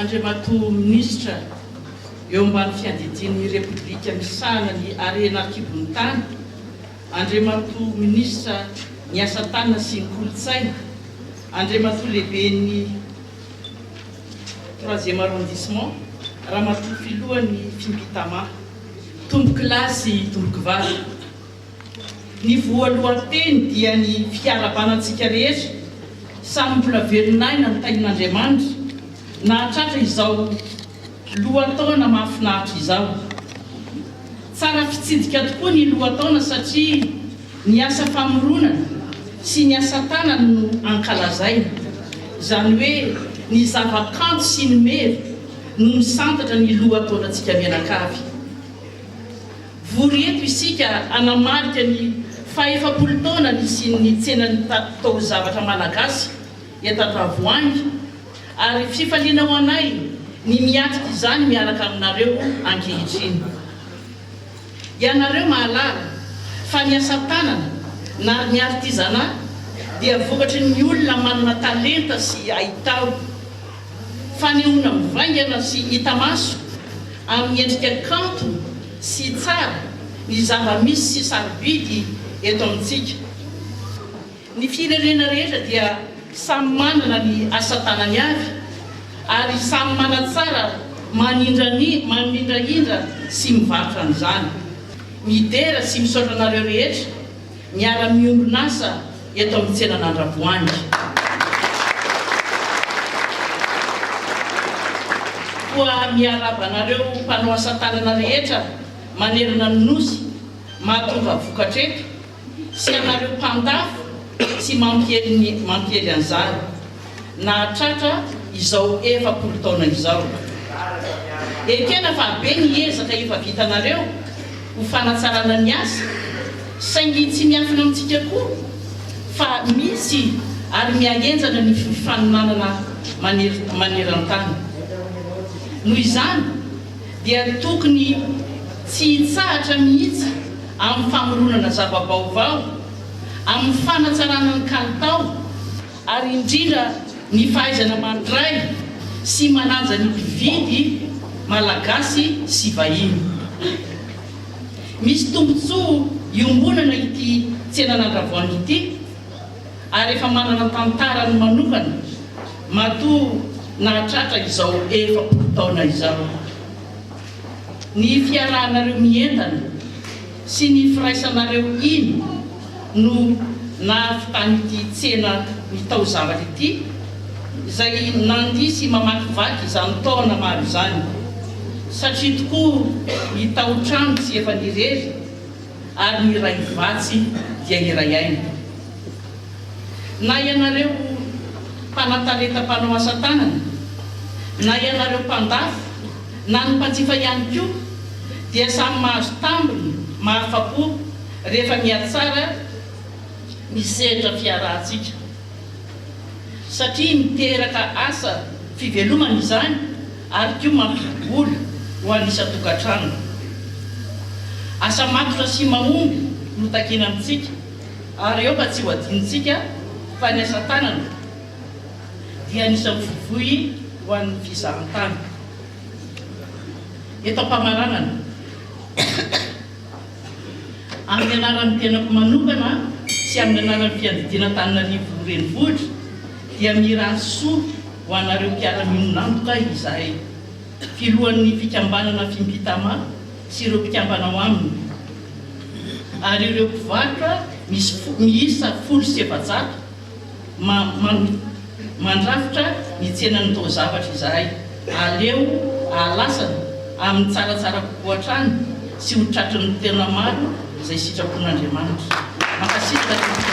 Andriamatoa Minisitra eo ambany fiadidian'ny Repoblika misahana ny harena an-kibon'ny tany, Andriamatoa Minisitra ny asa tanana sy ny kolontsaina, Andriamatoa Lehiben'ny Troisième arrondissement, Ramatoa Filohan'ny Fimpitama. Tompokolahy sy tompokovavy. Ny voalohan-teny dia ny fiarahabana antsika rehetra samy mbola velon'aina ny tahian'Andriamanitra nahatratra izao lohataona mahafinaritra izao. Tsara fitsidika tokoa ny lohataona satria ny asa famoronana sy ny asa tanana no ankalazaina, izany hoe ny zava-kanto sy ny meva no misantatra ny lohataonantsika mianakavy. Vory eto isika hanamarika ny fahefapolo taona nisian'ny tsenan'ny taozavatra malagasy eto Andravoahangy ary fifaliana ho anay ny miatrika izany miaraka aminareo ankehitriny. Ianareo mahalala fa ny asa tanana na ny artisanat dia vokatry ny olona manana talenta sy haitao. Fanehoana mivaingana sy hita maso amin'ny endrika kanto sy tsara ny zava-misy sy sarobidy eto amintsika. Ny firenena rehetra dia samy manana ny asa tanany avy ary samy manatsara manindrahindra sy mivarotra an'izany. Midera sy misaotra anareo rehetra Miara-miombon'asa eto amin'ny tsenan'Andravoahangy. Koa miarahaba anareo mpanao asa tanana rehetra manerana ny Nosy mahatonga vokatra eto sy anareo mpandafo sy mampiely ny mampiely an'izany nahatratra izao 40 taona izao. Ekena fa be ny ezaka efa vitanareo ho fanatsarana ny asa, saingy tsy miafina amintsika koa fa misy ary mihahenjana ny fifaninanana maneran-tany. Noho izany dia tokony tsy hitsahatra mihitsy amin'ny famoronana zava-baovao, amin'ny fanatsarana ny kalitao, ary indrindra ny fahaizana mandray sy manaja ny mpividy malagasy sy vahiny. Misy tombontsoa iombonana ity tsenan'Andravoahangy ity ary efa manana tantarany manokana matoa nahatratra izao 40 taona izao. Ny fiarahanareo mientana sy ny firaisanareo iny no nahavitan'ity tsena ny taozavatra ity izay nandia sy mamakivaky izany taona maro izany satria tokoa ny taotrano tsy efa nirery ary ny iray vatsy dia iray aina. Na ianareo mpanatalenta mpanao asa tanana, na ianareo mpandafo, na ny mpanjifa ihany koa dia samy mahazo tambiny mahafapo rehefa mihatsara ny sehatra fiarahantsika. Satria miteraka asa fivelomana izany ary koa mampidi-bola ho an'ny isan-tokantrano. Asa matotra sy mahomby no takiana amintsika ary aoka tsy ho adinontsika fa ny asa tanana dia anisan'ny fivoy ho an'ny fizahantany. Eto am-pamaranana, amin'ny anaran'ny tenako manokana sy amin'ny anaran'ny Fiadidiana Antananarivo Renivohitra dia mirary soa ho anareo mpiara-miombon'antoka izahay, Filohan'ny Fikambanana Fimpitama sy ireo mpikambana ao aminy ary ireo mpivarotra misy miisa 410. Mandrafitra ny tsenan'ny taozavatra izahay. Aleo ahalasana amin'ny tsaratsara kokoa hatrany sy ho tratry ny tena maro izay sitrapon'Andriamanitra. Mankasitraka tompoko.